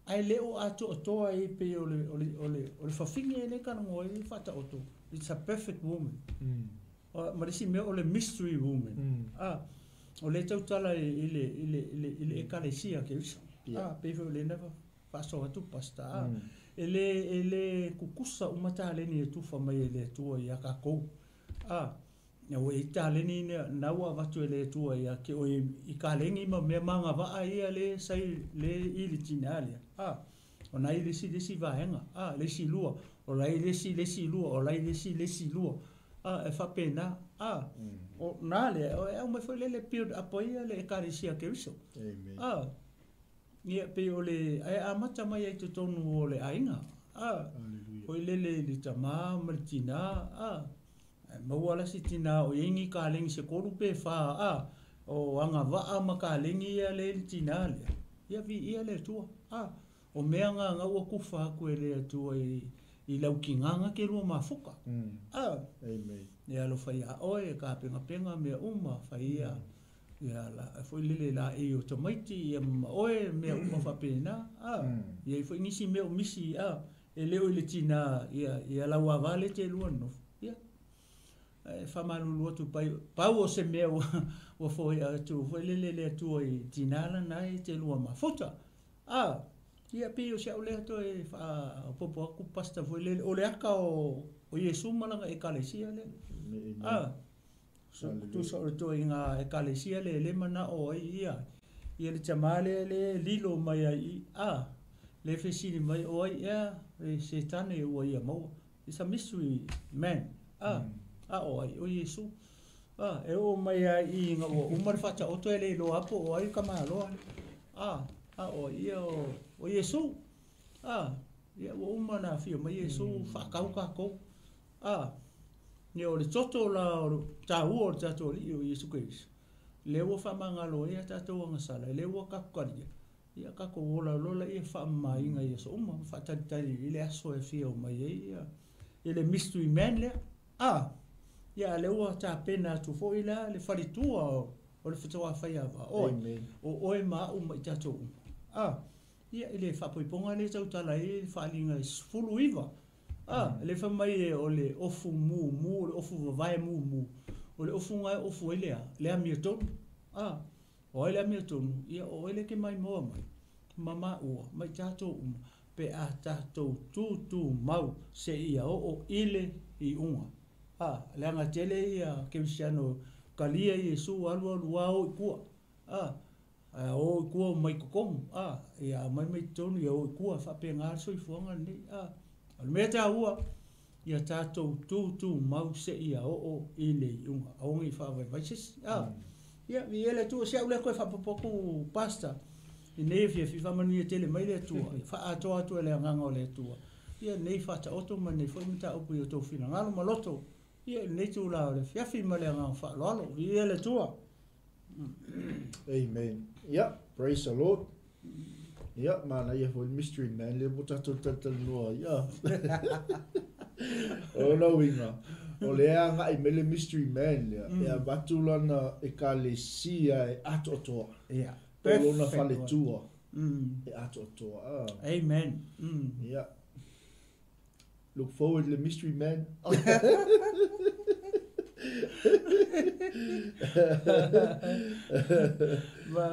Ae le o atoatoa ai pei o le, o le, o le, o le fafine lea e talanoa ai le faataoto. It's a perfect woman. Ma le isi mea o le mystery woman. A, o lea e tautala i le, i le, i le, i le ekalesia Keriso. A, pei foi o lena faasoa atu pastor. A, e le, e le kukusa uma taleni e tufa mai e le Atua ia tatou. A, ina ua i ai taleni na, na ua avatu e le Atua ia te oe i kaleni ma mea magavaa ia le sai le i le tina lea. A, o na i le isi, le isi vaega. A, le isi lua. O la i le isi, le isi lua. O la i le isi, le isi lua. A, e faapena. A, o na lea, o e aumai foi lele build up ai ia le ekalesia Keriso. Amen. A, ia pei o le, ae amata mai ai totonu o le aiga. A, Hallelujah. foi lele i le tamā ma le tinā. A, ae maua la si tinā o i ai ni kalegi se 3 pe 4. A, o agavaa ma kalegi ia le i le tinā lea. Ia viia le Atua. A, o mea ngā ngā ua kufa atu e le Atua i laukigaga ke lua mafuka. A, Amen. ia alofa ia oe, ka pengapenga mea uma, fai ia, ia la, foi lele la e o tamaiti, ia ma oe, mea uma faapena. A, ia i foi nisi mea o misi, a, e leo i le tina, ia, ia lau ava le te lua nofo. Ia, e whamalulu atu pai, pau o se mea ua, ua foi atu, foi lele le atua i tina la na e te lua mafuta. A, ia pei o se au lea toe wha popo aku pasta foi lele, o le aka o Iesu malanga ekalesia le. Amen. A, so, tusa o le toe ngā ekalesia le, le mana o ai ia. Ia le tamale le lilo mai ai i, a, le fesili mai o ai ia, e setane ua ia maua. It's a mystery man. A, a o ai, o Iesu. A, e o mai ai i ngā ua uma le whataoto e le iloa apo o ai ka maloa. A, a o ai ia o Iesu. A, ia ua uma na whio mai Iesu, whakau kākou. A, ia o le toto la o le tāua o le tātou alii o Iesu Keriso. Le ua whamangalo ia tātou angasala, le ua kakukaria. Ia kākou ola lola ia whaamainga ia so uma, whaatalitali i le aso e whio mai ai ia. I le mystery man lea. A, ia le ua tāpena atu foi la le wharitua o le whitoa whai ava. Oe, Amen. o oe ma au mai tātou uma. A, ia i le whapoiponga le tautala i le whaalinga i 19. A, le wha mai e o le ofu mu mu, o le ofu vavae mu mu. O le ofu ngai ofu e lea, lea mia tonu. A, o ai lea mia tonu, ia o ele ke mai moa mai. Mama ua, mai tātou uma. Pe a tātou tūtū mau se ia o o ile i unga. A, le anga tele ia Keristiano kalia Iesu alu alu a o i kua. A, a o i kua mai kokomu. A, ia mai mai tonu ia o i kua whape ngā soifuanga nei. A, o le mea tā ua, ia tātou tūtū mau se ia o o ile i unga. A ongi whaawai vai sisi. A, ia, vi ele tua, se au le koe whapopoku pasta. I nei fia fi whamanu tele mai le atua. I whaatoa atua le anganga o le atua. Ia nei whataoto ma nei foi mata upu i o tō whina. Ngalo maloto. Ia nei tū la o le fiafi ma le anganga whaaloalo. I ele tua. Amen. Yeah, praise the Lord. Yeah, mana ia foi mystery man le mo tātou tautau noa. Yeah. O la winga. O le anga i mele mystery man lea. E avatu lana e ekalesia e atoatoa. Yeah. O lona Perfect faletua one. e atoatoa. Ah. Amen. Yeah. Look forward le mystery man.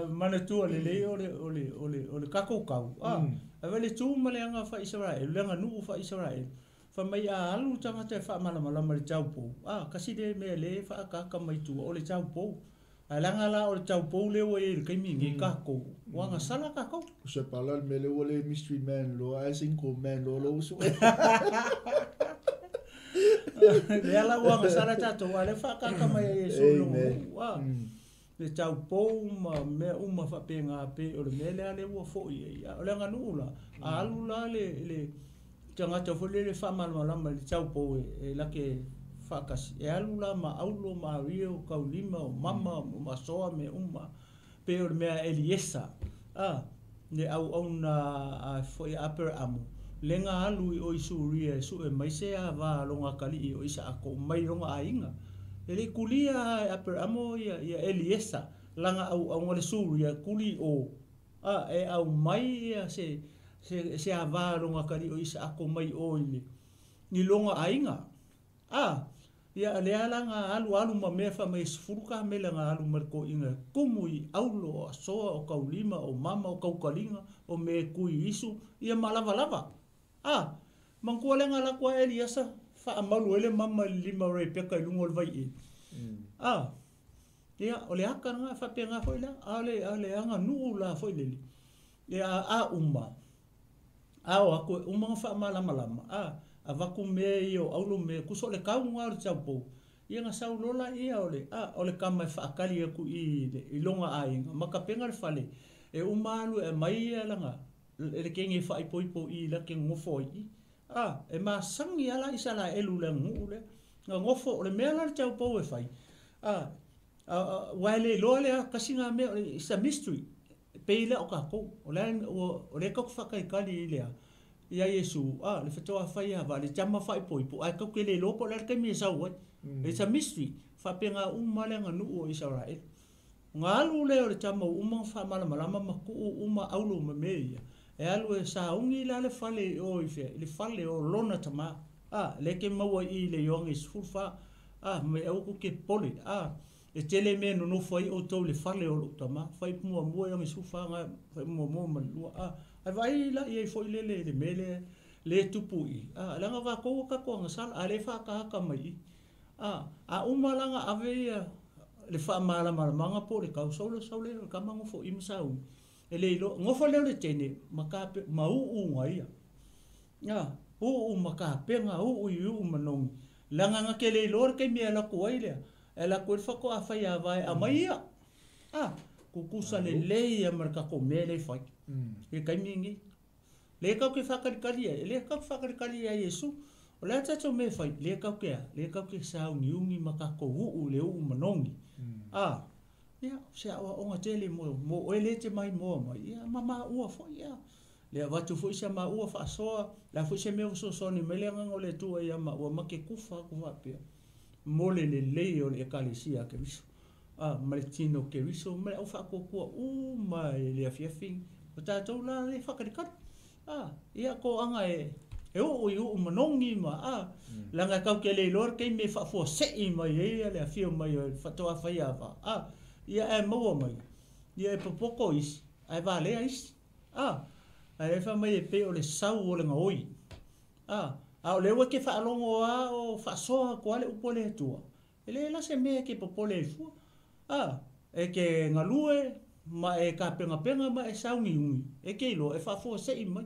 Mana tua le lei o le o le o le o le kako kau. Ah, a le tu ma le anga fa Israel, le anga nu fa Israel. Fa mai a alu tangata fa mala mala ma le taupo. Ah, kasi le me le fa ka ka mai tua o le taupo. A langa la o le taupo le o e le kaimi ngi kako. Wanga sala kako. Se pala le mele o le mystery man lo a single man lo lo so. Le ala wanga sala tato a le fa ka ka mai e so lo. Ah. Le taupo ma me uma fa penga pe o le mele ale ua foi e ia. O le anga nu la. A alu la le le tangata fo le le fa mala mala le taupo e la ke whakasi. E alu la ma aulo ma rio kaulima o mama o masoa me uma pe o le mea Eliesa. Ah, Le auauna a foi a Aperaamo, lea na alu i o i Suria e sue mai se ava a lona atalii o Isaako mai lona aiga. E le i kulia lava e Aperaamo ia, ia Eliesa lana auauna le Suria e kuli i o, a e aumai ia se, se, se ava a lona atalii o Isaako mai o i le, i lona aiga. A, ia lea la na alu alu ma mea fai mai e 10 kamela na alu ma le toeaina e tumu i aulo o asoa o taulima o mama o taukaliga o mea e tui isu ia ma lavalava. A, manatua lea na alu atu a Eliasa faamalu ai le mama i le lima o Rebeka i luga o le vaiee. A, ia o le ata lena e faapena foi la, a o le, a o le aganuu la foi lele, ia a uma, A o atu e uma ona faamalamalama, a, avatu mea ia o aulo mea, tusa o le tau lena o le taupou, ia ona sau loa laia o le, a, o le tama e faatali atu i i le, i lona aiga, ma tapena le fale, e uma alu e aumai ia lana, le teine e faaipoipo i i la te nonofo ai i i. A, e masani lava la Isaraelu i le aganuu lea. Na nofo, o le mea la le taupou e fai, a, a, a, aua e le iloa lea, tasi lena mea, it's a mystery. E pei lea o tatou, o lea ua, o lea tatou te faatalitali i le a? Ia Iesu, a, le fetoa fai ava, le tama faaipoipo, ae tatou te le iloa po o le a le taimi e sau ai. It's a mystery. Faapena uma le aganuu o Isaraelu. Ona alu lea o le tama ua uma ona faamalamalama ma tuu uma aulo ma mea ia, e alu e sauni la le fale i o i fea? I le fale o lona tama. A, lea e te maua i i i le Ioane 14, a, mai aua tou te popole, a, E tele mea e nonofo ai outou i le fale o lou tama, fai muamua i ona 14 na, fai muamua ma le lua, a, ae vaai la i ai foi lele i le mea lea, lea e tupu i i, a, leaga o tatou ua tatou agasala, a le faataata mai i i. A, a uma la ona ave ia le faamalamalamaga po o le tau, sau lea, sau lea o le tama nofo i i ma sauni, e le iloa, nofo lea o le teine ma kape, ma uu na ia. A, uu ma kapega, uu i uu manogi, leaga na te le iloa le taimi e alu atu ai lea, E alu atu ai le faatoa fai ava e aumai ia. A, tutusa lelei ia ma le tatou mea lea e fai. I le taimi lenei. Lea tatou te faatalitali ai, lea tatou te faatalitali ia Iesu. O le a tatou mea e fai, lea tatou te a, lea tatou te sauniuni ma tatou uu i le uu manogi. A, ia, o se aoaoga tele mo, mo oe lea e te maimoa mai, ia, ma maua foi, ia. Le avatu foi sa maua faasoa, le a foi se mea ua fesoasoani mai le Agaga o le Atua ia maua, ma te kufa atu faapea mo le lelei o le Ekalesia a Keriso, a, ma le tino o Keriso, ma le au faatuatua uma i le afiafi, o tatou la le faakalikali. A, ia toaga e, e oo i uu manogi ma, a, leaga e tatou te le iloa le taimi e faafuasei mai ai le afio mai o le faatoa fai ava, a, ia ae maua mai, ia e popoto isi, ae valea isi. A, ae fai mai e pei o le sau o le gaoi. A, a o lea ua e te faalogo a o faasoa atu a le upu a le Atua, e leai la se mea e te popole ai fua. A, e te galue ma e tapenapena ma e sauniuni, e te iloa e faafuasei mai.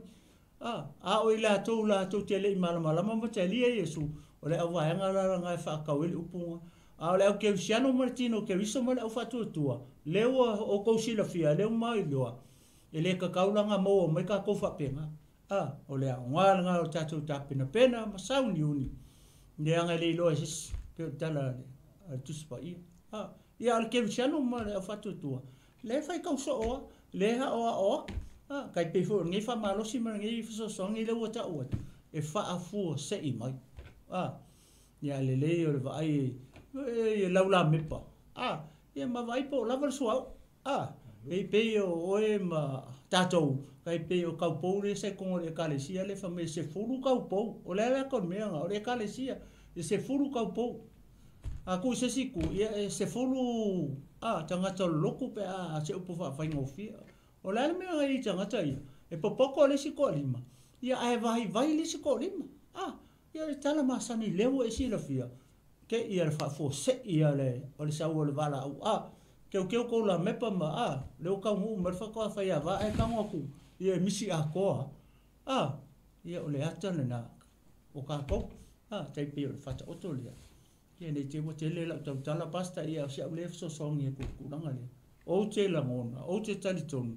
A, a o i latou latou te le i malamalama ma talia Iesu, o le auvaega la lena e faatau ai le upu na. A o le au Kerisiano ma le tino Keriso ma le au faatuatua, lea ua outou silafia, lea ua mailoa, E le tatau la ona maua mai tatou faapena. A, o le aoga lena o le tatou tapenapena ma sauniuni, leaga e le iloa e se isi, pei o le tala a le Tusi Paia. A, ia a o le kerisiano ma le au faatuatua, lea e faitau soo lava, lea e aoao lava. A, tai pei foi o lenei faamalosi ma lenei fesoasoani lea ua tau atu, e faafuasei mai. A, ia lelei o le vaai e laulamepa. A, ia ma vaai po o lava le suauu. A, e pei o oe ma tatou, kai pei o kaupou lea sa i totonu o le Ekalesia lea fai mai e 10 kaupou. O le a le ata o le mea lena? O le Ekalesia, e 10 kaupou. A tuu i se isi itu, ia e 10 a, tagata o le lotu pe a se upu faafaigofie. O le a le mea na i ai tagata ia? E popoto le isi toalima, ia ae vaivai le isi toalima. A, ia o le tala masani lea ua e silafia, Te ia le faafuasei a le o le sau o le valaau a keukeu kou lamepa ma a le ua taunuu mai le faatoa fai ava ae tago atu ia e misi atoa a ia o le ata lena o tatou a tai pei o le faataoto lea ia nei te ua tele lau tautala pastor ia o si au lea fesoasoani atu i le tulaga lea ou te lagona ou te talitonu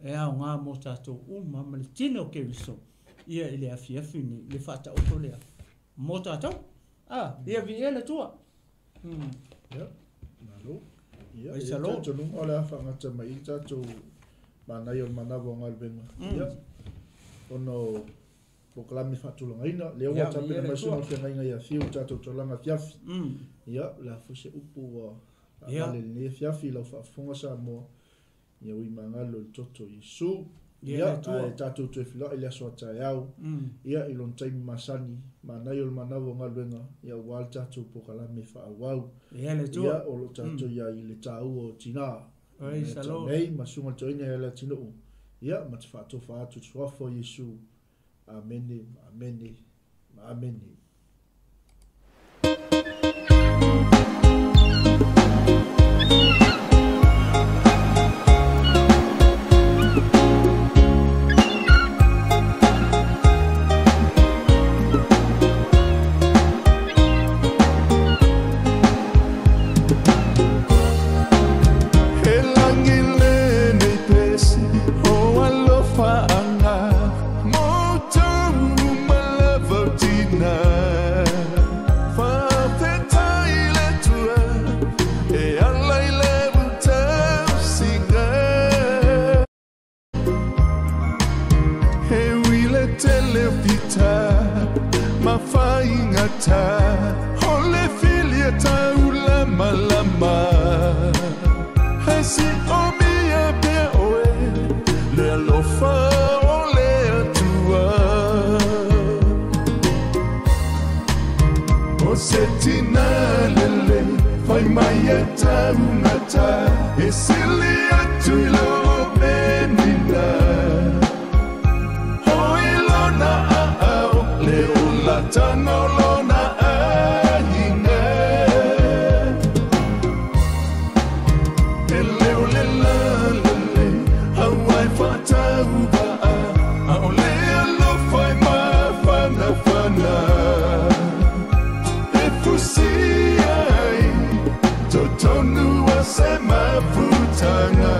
e aoga mo tatou uma ma le tino o Keriso ia i le afiafi nei le faataoto lea mo tatou. Ah, ia viia le Atua. Ia, malo. Ia, e talitonuga o le a faagata mai i le tatou Manaia o le manava o galuega. Ia, ona o polokalame faatulagaina lea ua tapena mai susuga i le feagaiga ia Fiu i le tatou taulaga afiafi. Ia, o le a foi se upu ua faagale i lenei afiafi i lau faafofoga Samoa, ia ui magalo i le toto o Iesu. Ia, ae tatou toe feiloai i le aso a taeao, ia, i lona taimi masani, manaia o le manava o galuega, ia aua le tatou polokalame faaauau. Ia, o lo o tatou i ai i le taua o tina. Nei ma susuga i le toeaina ia Leatinuu, ia, ma te faatofa atu i le suafa o Iesu. Amene, ma amene, ma amene. He lagi lenei pese o alofaanga mo outou uma lava o tina. Faafetai i le Atua e ala i le tausiga. He ui le tele o fita ma faigata o le filia taulamalama. Hai si o mia pea oe le alofa o le Atua. O se tina lelei fai mai e taugata e sili atu i lo penina. O i lona aao le olatanga o lona aiga. E leo le lalelei hauai faatauvaa a o le alofa e mafanafana. E fusi ai totonu a se mafutanga.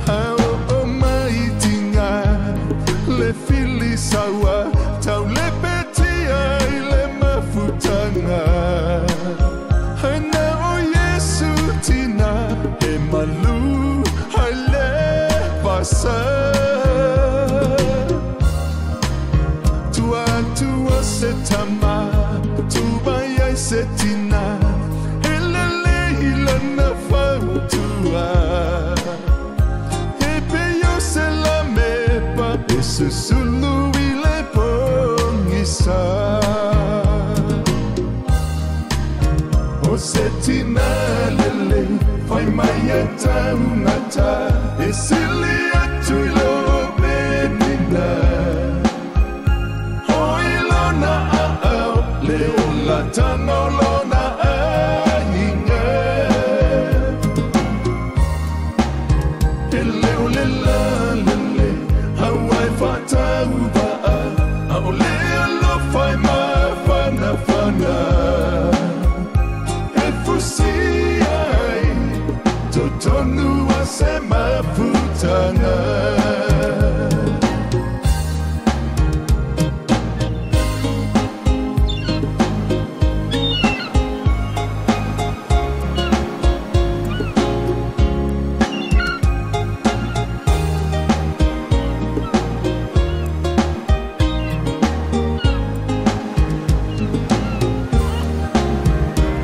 Ao o mai tinga le fili saua tau le petia i le mafutanga. Hai na o Iesu tina e malu hai le vasa. Tua tua se tama, tu vai ai se tina, e lele i lana fautua. E pe o se la mepa, e susulu i le pogisa. O se tina lelei, fai mai e taugata, e sili atu i lo penina. O i lona aao, le olatanga o lona aiga. E leo le lalelei, hauai faatauvaa, a o le alofa e mafanafana. E fusi ai, totonu a se mafutanga.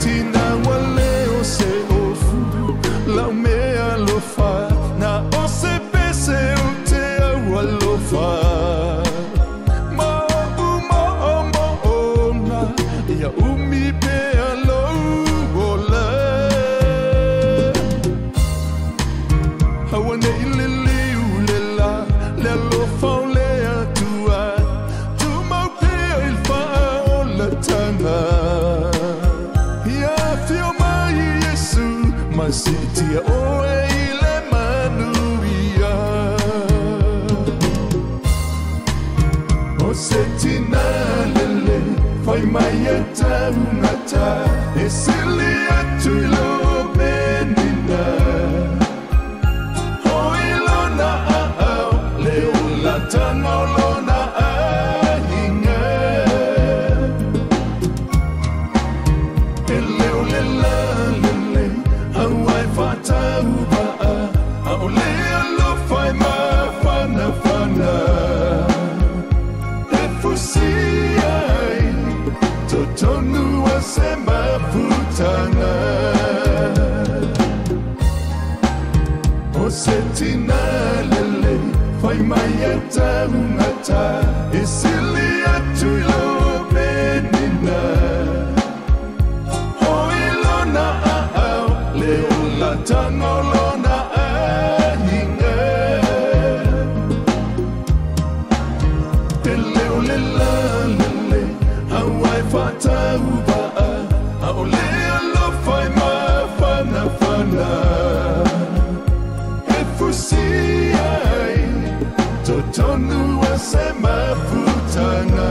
Tina wale o se ofu, lau mea alofa, na o se pese o te au alofa. Ma o ma o ma o nga, ia umi pea lou ola. Haua nei le liu le la, le alofa o le Atua, tumau pea i le faaolatanga. Ia afio mai Iesu, ma siitia oe i le manuia. O se tina lelei, fai mai e taugata, e sili atu i lo penina. O i lona aao, le olatanga o lona aiga. E leo le lalelei, hauai faatauvaa, Totonu a se mafutanga. O se tina lele, whai mai e taungata, e sili atu i lo penina. O i lona a au, le o la tango lona a hinga. Te leo le la lele, hauai whatau va'a, a o le alofa i mawhana whana. E fusi ai, totonu a se mafutanga.